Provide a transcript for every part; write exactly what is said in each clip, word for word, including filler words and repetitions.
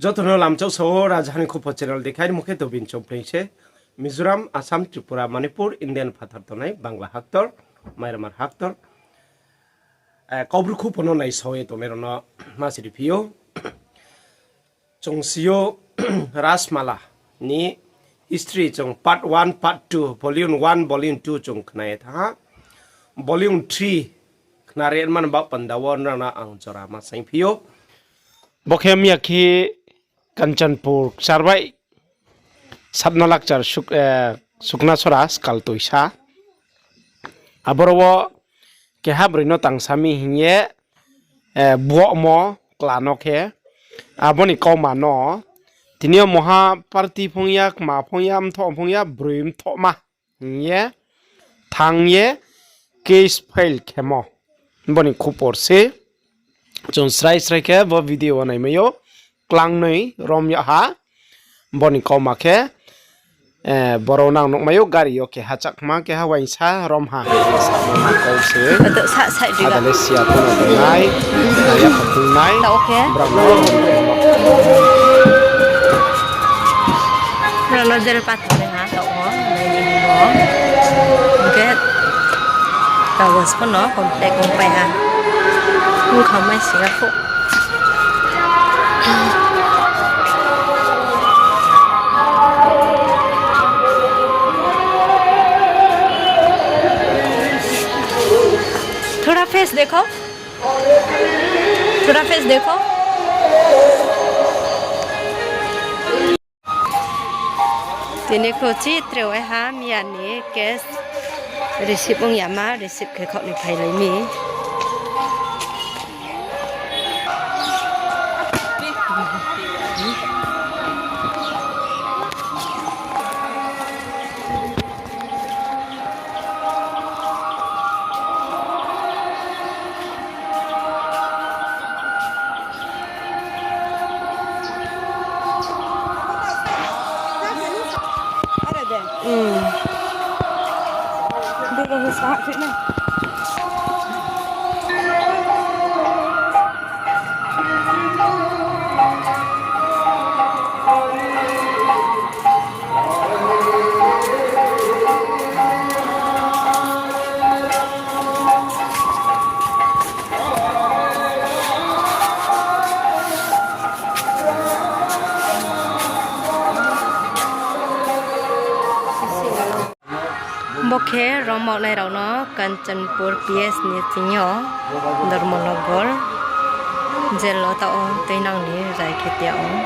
Joto no lamchouh sao, Rajahani Khupo channel dekhai rimo khe Tobin Chomphreing se. Mizoram, Assam, Tripura, Manipur, Indian phathar tongnai, Bangla haktor, Myanmar haktor, eh, Kaubru khupo no naisao ye tongnai rao no ma siri phi ou. Chung si ou, Rajmala ni history chung part one, part two, volume one, volume two chung khna ye thanng ha. Volume three khna ri man ba panda wo nrao no ang jora ma saing phi ou. Bo khe miya khe Kanchanpur kchar bai Satna Lakchar suk-, eh, Suknasora skal toisa. Aboro wo keha broi no tangsa mi hing ye, eh, buohmo kla no khe. Abo ni kauma no tini yo moha party phung ya, kma phung ya, mthoh phung ya, broi mthohma hing ye thanng ye case file khemo. Bo ni khupor se. Chung srai srai khe bo video wo naimai ou, klangnoi rom yag ha. Bo ni kauma khe, eh, boro nang nuhmai ou, gari yo keha chakma, keha uaingsa rom ha. Sa kau se. Ado sa, sa, ada le sia pho no tongnai, naya pho tongnai. Tao khe. Brao no rom ha. Brao no jel pathar nai ha, tao o, nai ni bo. Hingkhe, tao bo se pho no contact ongpai ha. Bukha mai sing ya pho. थोड़ा face देखो, थोड़ा face देखो। Tini kho chi tre wai ha, miya ni case receive ong ya ma, receive khe khaoh ni phailai mi. Bo khe rommaonai rao no Kanchanpur P S ni thing yo Dharmanagar jail wo taoh wo tuinang ni rai khe tiag ou.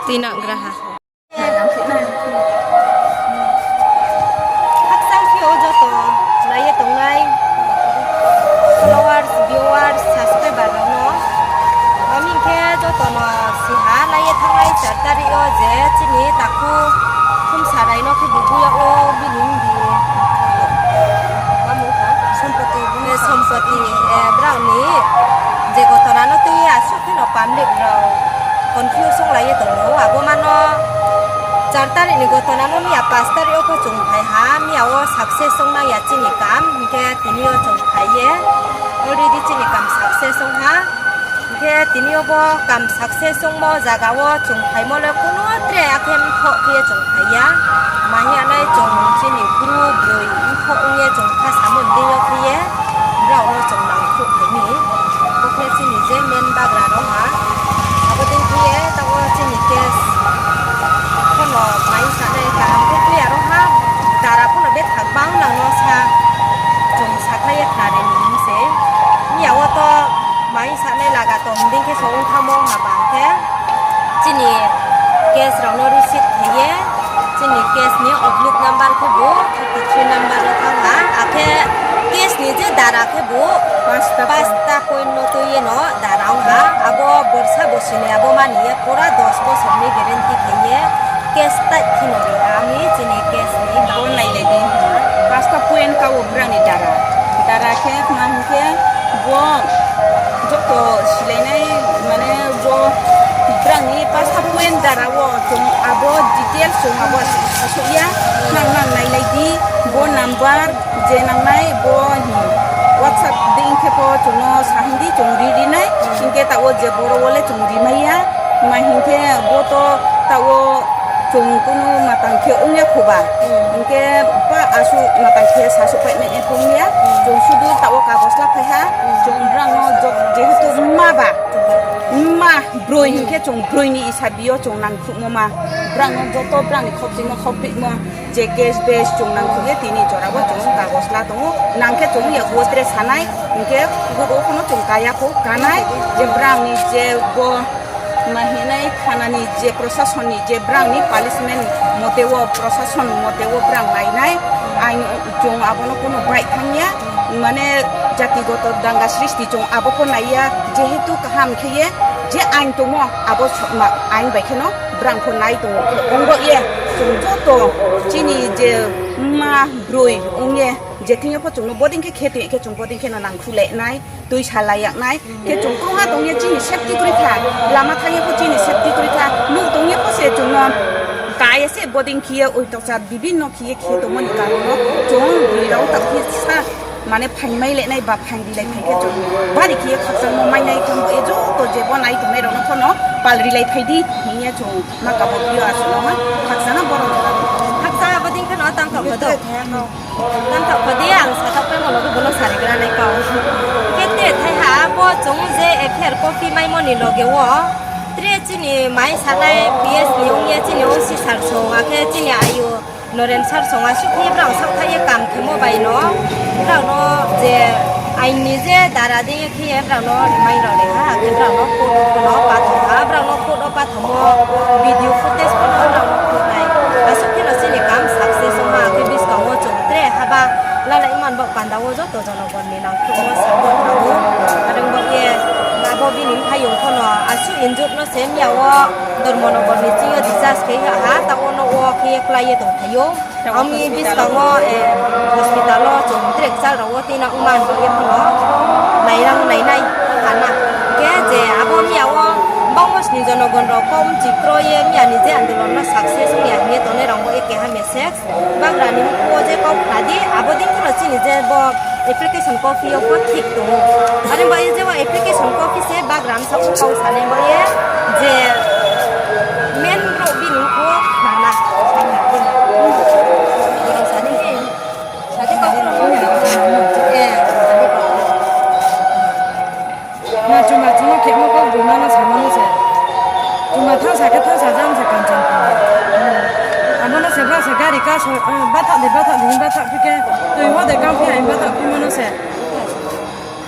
Tuinang gra ha. Khakchang khe o joto nai ye tongnai followers, viewers, subscriber rao no. Ami khe joto no si ha nai ye thanngnai char tarik yo je chini takhu Khumsarai no khe bubu yag ou bini di. Sompoti, eh, Sompoti, eh, brao ni je gotona no tui ye asuh khe no public rao confuse onglai ye tong ou. Abo ma no char tarik ni gotona no miya pas tarik yo pho chung phai ha, miya wo success ong nang ya chini kam, hing khe tini yo chung phai ye already chini kam success ong ha. Hing khe tini yo bo kam success ongmo zaga wo chung phaimo le kuno tre akhe mthoh khe ye chung phai ya. Ma hing ya nai chung chini bru broi mthoh ong ye chung kha samo ni deing yo khe ye brao no chung nangkhruh phai mi. Bo khe chini je main bagra rao ha. Abo dei khe ye taoh wo chini case pho no mai sanai kaham khe tuya rao ha. Dara pho no betha gbang nang no sa chung sakhlai ye khnari ni hing se. Miya wo to mai sanai laga tong dei khe so ong thamo ha ba khe chini case rao no receive khe ye chini case ni oblique number khebu thirty three number wo thanng ha, akhe case ni je dara khebu pasta point no tui ye no dara ong ha, abo borsa bosi ni abo mani ye pura dos bosor ni guarantee khe ye case tai khe no ri ha, ami chini case ni bo nai le di ha. Pasta point ka wo brang ni dara. Dara khe ma hing khe bo joto silainai, mane bo brang ni pasta point dara wo chung abo details chung abo asuh ya, nang nang nailai di, bo number je nangnai bo hing WhatsApp dei khe pho chung no sa hing di, chung ri ri nai, hing khe taoh wo je boro wo le chung ri mai ya, ma hing khe bo to taoh wo chung kunu matang khe ong ya kho ba. Hing khe ba asuh matang khe sasuh pai mai nai pho ong ya. Chung sudu taoh wo kagos la phai ha. Chung brang no jok-, jehetu mma ba, mma broi hing khe chung broi ni isa bi yo chung nangkhruhmo ma. Brang no joto brang ni khokchimo khokpimo je case base chung nangkhruh ye tini jora wo chung kagos la tong ou. Nang khe chung yakgu wo tre sa nai, hing khe bo bo pho no chung kaya pho kanai, je brang ni je bo ma hing nai thana ni je prosason ni je brang ni punishment mote wo, prosason mote wo brang nai nai, ain chung abo no kunu baih thanng ya, mane jatigoto danga sristi chung abo pho nai ya, jehetu kaham khe ye je ain tongmo abo so-, ma-, ain bai khe no brang pho nai tong ou khe ong bo ye, chung joto chini je mma broi ong ye, je thing yo pho chung no bodei khe khe tong khe chung bodei khe no nangkhruh le nai, tuisa la ya nai, khe chung krungha tong ye chini safety kroi kha, lama thanng ye pho chini safety kroi kha, nuh tong ye pho se chung no ka ye se bodei khe ye oitochar bibhinno khe ye khe tongmo ni karon no chung broi rao taoh khe sa mane phaing mai le nai ba phaing rilai phai khe chung bari khe ye khakchangmo mai nai khe bo ye joto je bo nai tongnai rao no pho no pal rilai phai di hing ye chung ma kabo phi yo asuh no ma khakchang ha boro jora. Khakchang abo dei khe no tang kha pho do. Tang kha pho di ang sa thaoh paimo no bo no sarigra nai kau. Khe tre thaiha bo chung je F I R copy maimo ni loge wo tre chini mai sanai P S ni ong ye chini O C sir song, akhe chini ayu Noren sir song asuh khe brao saohthaih ye kam khemo bai no, brao no je ain ni je dara dei ye khe ye brao no rmai rao ri ha, akhe brao no court wo pho no pathao ha, brao no court wo pathaomo video footage pho no brao no phnuh nai. Asuh khe no chini kam success ong ha, akhe buskang wo chung tre haba lalai man bo panda wo joto jonogon ni nangkhruhmo support rao. Are ong bo ye abo bini mphaiyong pho no asuh injured no se miya wo Dharmanagar ni ching yo discharge khe ha, taoh wo no wo khe ye klái ye tongphai ou. Ang mi buskang wo, eh, hospital wo chung tre kchal rao wo tuinang man bo ye pho no nairang nainai ha na. Khe je abo miya wo bangmo sni jonogon rao kau mchi kro ye miya ni je andolon no success ong ya hing ye tongnai rao bo ye keha message. Bagra ni mkhu wo je kau khna di, abo dei khe no chini je bo application copy yo pho thik tong ou. Are ba ye je bo application copy se bagra msa kau sanai bo ye je main brouh bini mkhu wo khna na. Boro sa di. Sa di kau khna. Eh, sa di kau. Na chuma chuma khemo kau buma no samo no se. Chuma thanngsa khe thanngsa jam se Kanchanpur. Abo no se brao se gari ka so, eh, batha de, batha de, batha phi khe, tui mo de kam phi ai batha phi mo no se.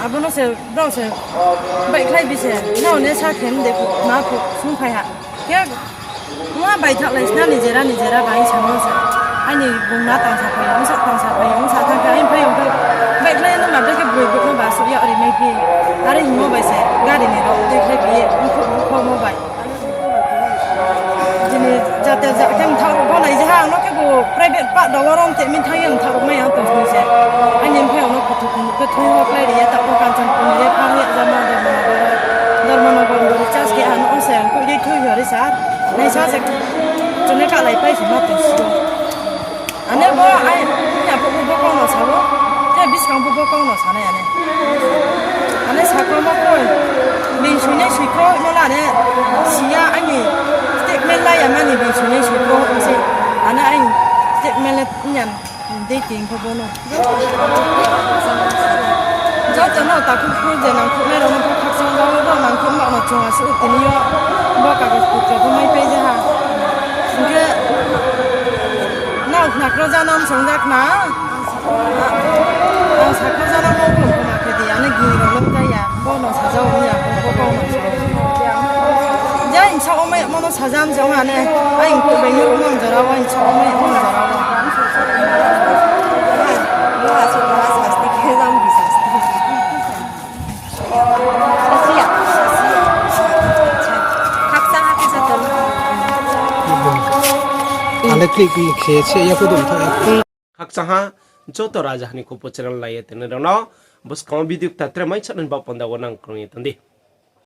Abo no se brao se baihkhlai bi se, nrao ne sa khe de phu, ma phu, sungphai ha. Khe ma baithak lai sna ni jera ni jera bai samo se. Aini bung na tangsa phai, bsa tangsa phai, bsa thanng khe, aini phai ong khe, baihkhlai no ma brekhe broi brouh no ba suh yag ri mai phi. Are hingmo bai se, gari ni rao tui khlai phi ye, bukho bukho mo bai. Jini jate ja khe mthaoh ruh bo nai je ha, ang no khe bo private pah da wo rom te mi thanng ye mthaoh ruh mai ang tong sni se. Aini mphaiyong no kuthu kunu khe thui ho klái ri ye, taoh bo Kanchanpur ni ye phang ye jamo Dharmanagar, Dharmanagar bo recharge khe ano se ang kouh ye thui ho ri sa. Naisa se chune kalai pai se ma tong si. Ane bo ai, ya phuh bo kau no sa ou, khe buskang phuh bo kau no sa nai ane. Ane sakhlamo koi, bini soinai soikho no la ane, siya aini statement la ya mani bini soinai soikho se, ane aini statement le ya dei ting kho bo no. Joto no takhu khu je nangkhruhnai rao no pho khakchang jao, bo nangkhruh ma no chung asuh tini yo bo kagos potro pho mai pai ja ha. Hing khe nrao khna kro ja no msong ja khna. Ang sakho ja no bo khulum khoma khe di, ane gini rao no ja ya, bo no saja ong ya, bo kau no sa. Ja himsa omai mo no sajam se ong ane, ai hing khe bai ni rao no jora wo himsa omai mo jora wo. Bo asuh tongha sasti khe jang di sasti. Khakchang ha khe sa tong. Ale klik klik khe se ya kudum tha ya. Khakchang ha, joto raja ha ni khupo channel nai ye tongnai rao no buskang wo video kta tre mai sanani baoh panda wo nang krung ye tong di.